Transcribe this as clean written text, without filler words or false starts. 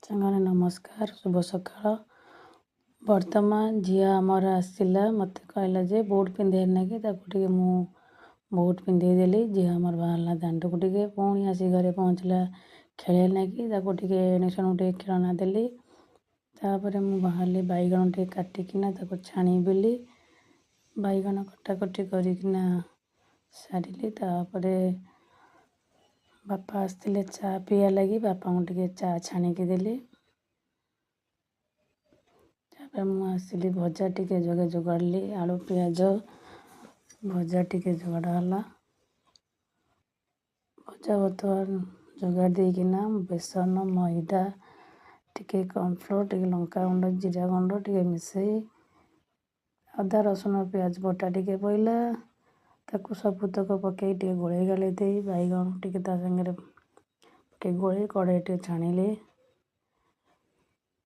ସାଙ୍ଗମାନେ ନମସ୍କାର, ଶୁଭ ସକାଳ। ବର୍ତ୍ତମାନ ଝିଅ ଆମର ଆସିଲା, ମୋତେ କହିଲା ଯେ ବୁଟ୍ ପିନ୍ଧେଇ ନାଗି ତାକୁ ଟିକେ ମୁଁ ବୁଟ୍ ପିନ୍ଧେଇ ଦେଲି। ଝିଅ ଆମର ବାହାରିଲା ଦାଣ୍ଡକୁ ଟିକେ, ପୁଣି ଆସି ଘରେ ପହଞ୍ଚିଲା ଖେଳିବା ନାଗି, ତାକୁ ଟିକେ ଏଣୁ ସେଣୁ ଟିକେ ଖେଳନା ଦେଲି। ତାପରେ ମୁଁ ବାହାରିଲି ବାଇଗଣ ଟିକେ କାଟିକିନା ତାକୁ ଛାଣିବି ବୋଲି। ବାଇଗଣ କଟାକଟି କରିକିନା ସାରିଲି। ତାପରେ ବାପା ଆସିଥିଲେ ଚା ପିଇବା ଲାଗି, ବାପାଙ୍କୁ ଟିକେ ଚା ଛାଣିକି ଦେଲି। ତାପରେ ମୁଁ ଆସିଲି ଭଜା ଟିକେ ଯୋଗାଡ଼ିଲି, ଆଳୁ ପିଆଜ ଭଜା ଟିକେ ଯୋଗାଡ଼ ହେଲା। ଭଜା ବର୍ତ୍ତମାନ ଯୋଗାଡ଼ି ଦେଇକିନା ବେସନ, ମଇଦା ଟିକେ, କର୍ଣ୍ଣଫ୍ଲୋର୍ ଟିକେ, ଲଙ୍କା ଗୁଣ୍ଡ, ଜିରା ଗୁଣ୍ଡ ଟିକେ ମିଶାଇ ଅଦା ରସୁଣ ପିଆଜ ବଟା ଟିକେ ପଇଲା। ତାକୁ ସବୁତକ ପକାଇ ଟିକେ ଗୋଳେଇ ଗାଳେଇ ଦେଇ ବାଇଗଣ ଟିକେ ତା ସାଙ୍ଗରେ ପକାଇ ଗୋଳେଇ କଡ଼େଇ ଟିକେ ଛାଣିଲି।